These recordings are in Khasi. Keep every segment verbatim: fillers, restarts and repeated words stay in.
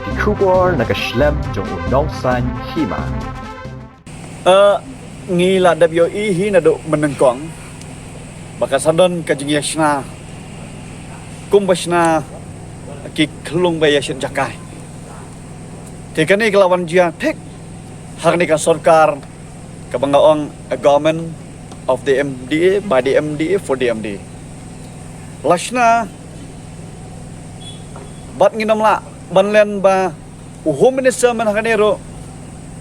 Ki khubor na ka shlem jong u nongsan hima. Eh, ngi la dep ïohi hi naduh mynnyngkong ba ka sa don ka jingïashna kumba shna ki khyllung ba ïashit jaka. Te kane ka la wan jia thik ha kane ka sorkar kaba nga ong a government of the M D A, by the M D A, for the M D A. La shna bad ngin ym lah ban len ba u Home Minister mynta kane ruh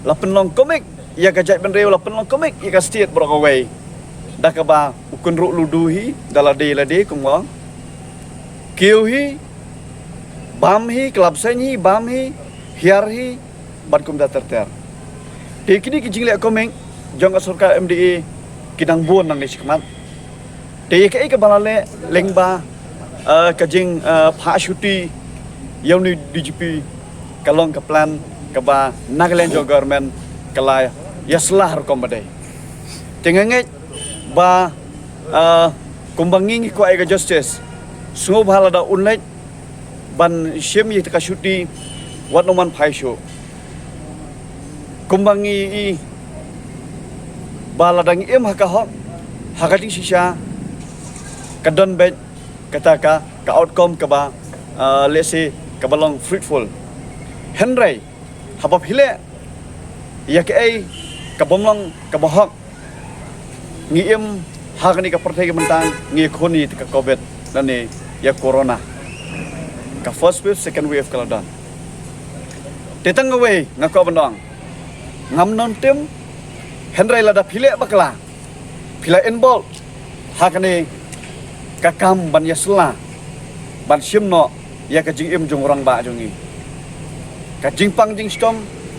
la pynlong comic ïa ka jaitbynriew, la pynlong comic ïa ka state baroh kawei. Da kaba u kynruh ludu hi da lade lade kum nga ong. Kiew hi, bam hi, klap seng hi, bam hi, hiar hi, bad kumta ter ter. Te kine ki jingleh comic jong ka sorkar M D A ki dang bun nangne shakhmat. Te ïa kaei kaba la leh lyngba, eh, ka jing, eh, phah shuti ïa une u D G P ka long ka plan kaba na ka liang jong government ka la ïasylla rukom ba dei. Te nga ngeit ba, eh, kumba ngi ngi kwah ïa ka justice, sngewbha lada un leit ban shim ïa ka shuti, wat nang man phai shuh. Kumba ngi i ba lada ngi im ha ka hok, ha ka jingshisha, ka don beit kata ka, ka outcome kaba, ah, let's say, kaba long fruitful. Hynrei haba phi leh ïa kaei ka bym long kaba hok, ngi im ha kane ka pyrthei ka mynta, ngi khun ïa ka covid lane ïa corona. Ka first wave, second wave ka la don. Te tang kawei nga kwah ban ong, ngam nang tim, hynrei lada phi leh bakla, phi la involve ha kane ka kam ban ïasylla, ban shim noh ïa ka jingim jong u rangbah jong ngi. Ka jingpang jingshitom,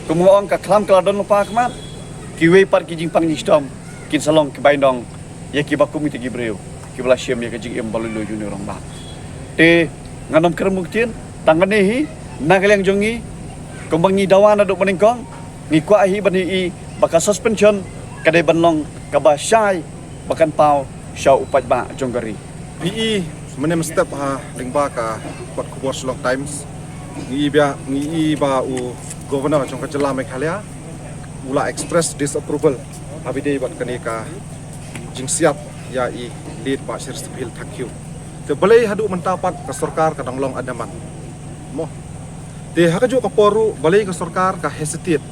kum nga ong, ka khlam ka la don lypa khmat, kiwei pat ki jingpang jingshitom kin sa long ki bainong ïa kiba kum kita ki briew kiba la shim ïa ka jingim ba lui lui jong une u rangbah. Te ngan ym kren bun ktien, tang kane hi, na ka liang jong ngi, kumba ngi dawa naduh mynnyngkong, ngi kwah hi ban ïohi ba ka suspension ka dei ban long kaba shai ba kan paw sha u paidbah jong ka ri. Ngi i mynne mynstep ha lyngba ka kot khubor Shillong Times, ngi i ba, ngi i ba u Governor jong ka jylla Meghalaya u la express disapproval ha ba ïadei bad kane ka jingsiat ïa i late Bah Shershil Thangkhiew. Te balei haduh mynta pat ka sorkar ka dang long andaman, mo? Te ha kajuh ka por ruh balei ka sorkar ka hesitate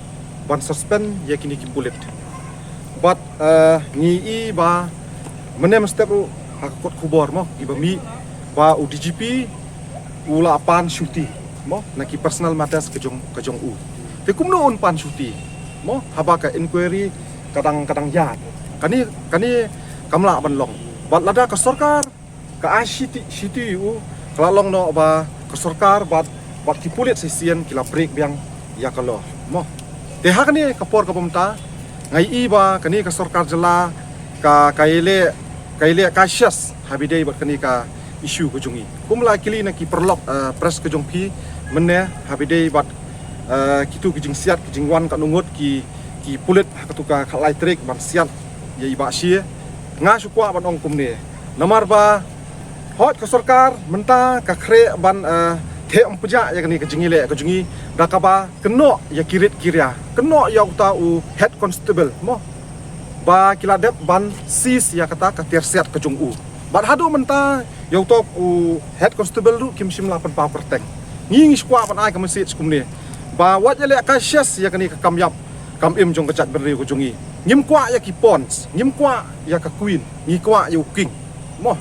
ban suspend ïa kine ki pulit? Bad, eh, ngi i ba mynne mynstep ruh ha ka kot khubor, mo, i ba mih ba u D G P u la pan shuti, mo, na ki personal matters ka jong, ka jong u. Te kumno un pan shuti, mo, haba ka inquiry ka dang, ka dang ïaid? Kane, kane kam lah ban long. Bad lada ka sorkar ka ai shuti, shuti ïa u, ka la long noh ba ka sorkar bad, bad ki pulit shisien ki la break biang ïa ka law, mo. Te ha kane ka por kaba mynta nga i ba kane ka sorkar jylla ka, ka ïaleh, ka ïaleh cautious ha ba ïadei bad kane ka issue ka jong i. Kum la kylli na ki paralok, eh, press ka jong phi mynne ha ba ïadei bad, eh, kitu ki jingsiat, ki jingwan katno ngut ki, ki pulit ha katu ka khatlai tarik ban siat ïa i Bah Shi. Nga shu kwah ban ong kumne. Namar ba hooid ka sorkar mynta ka khreh ban, eh, theh ym pjah ïa kane ka jingïaleh ka jong i da kaba kynnoh ïa ki rit ki ria, kynnoh ïa uta u head constable, mo, ba ki la dep ban seize ïa kata ka tiar siat ka jong u. Bad haduh mynta ïa uta u head constable ruh kim shym la pynpaw kyrteng. Ngi ngi shu kwah ban ai ka message kumne ba wat ïaleh cautious ïa kane ka kam ïap kam im jong ka jaitbynriew ka jong i. Ngim kwah ïa ki pawns, ngim kwah ïa ka queen, ngi kwah ïa u king, mo.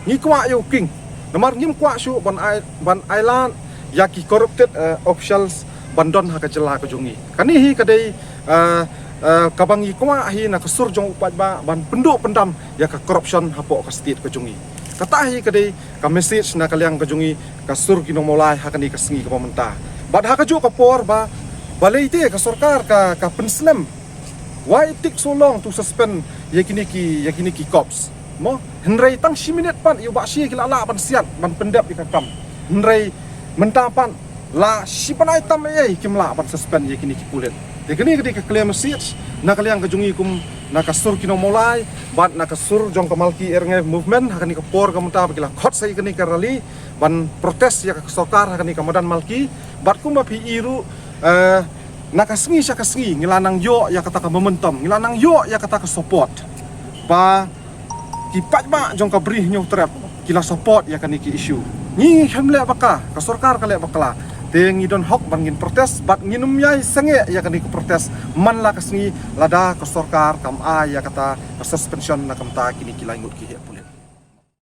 Ngi kwah ïa u king. Namar ngim kwah shuh ban ai, ban ai lad ïa ki corrupted, eh, officials ban don ha ka jylla ka jong i. Kane hi ka dei, eh, eh, kaba ngi kwah hi na ka sur jong u paidbah ban pynduh pyndam ïa ka corruption hapoh ka state ka jong i. Kata hi ka dei ka message na ka liang ka jong i, ka sur ki nongmawlai ha kane ka sngi kaba mynta. Bad ha kajuh ka por ba, balei te ka sorkar ka, ka pynsnem? Why it take so long to suspend ïa kine ki, ïa kine ki cops, mo? Hynrei tang shi minit pat ïa u Bah Shi ki la lah ban siat ban pyndep ïa ka kam. Hynrei mynta pat la shi bnai tam ei ei kim lah ban suspend ïa kine ki pulit. Te kane ka dei ka clear message na ka liang ka jong i kum na ka sur ki nongmawlai bad na ka sur jong ka Malki Ernge Movement ha kane ka por ka mynta ba ki la khot sa ïa kane ka rally ban protest ïa ka sorkar ha kane ka madan Malki. Bad kumba phi i ruh, eh, na ka sngi sha ka sngi ngi la nang ïoh ïa kata ka momentum, ngi la nang ïoh ïa kata ka support ba ki paidbah jong ka Bri Hynñiewtrep ki la support ïa kane ki issue. Ngi khlem leh bakla, ka sorkar ka leh bakla. Te ngi don hok ban ngin protest bad ngin ym ïai sangeh ïa kane ka protest man la ka sngi lada ka sorkar kam ai ïa kata ka suspension na ka bynta kine ki lai ngut ki heh.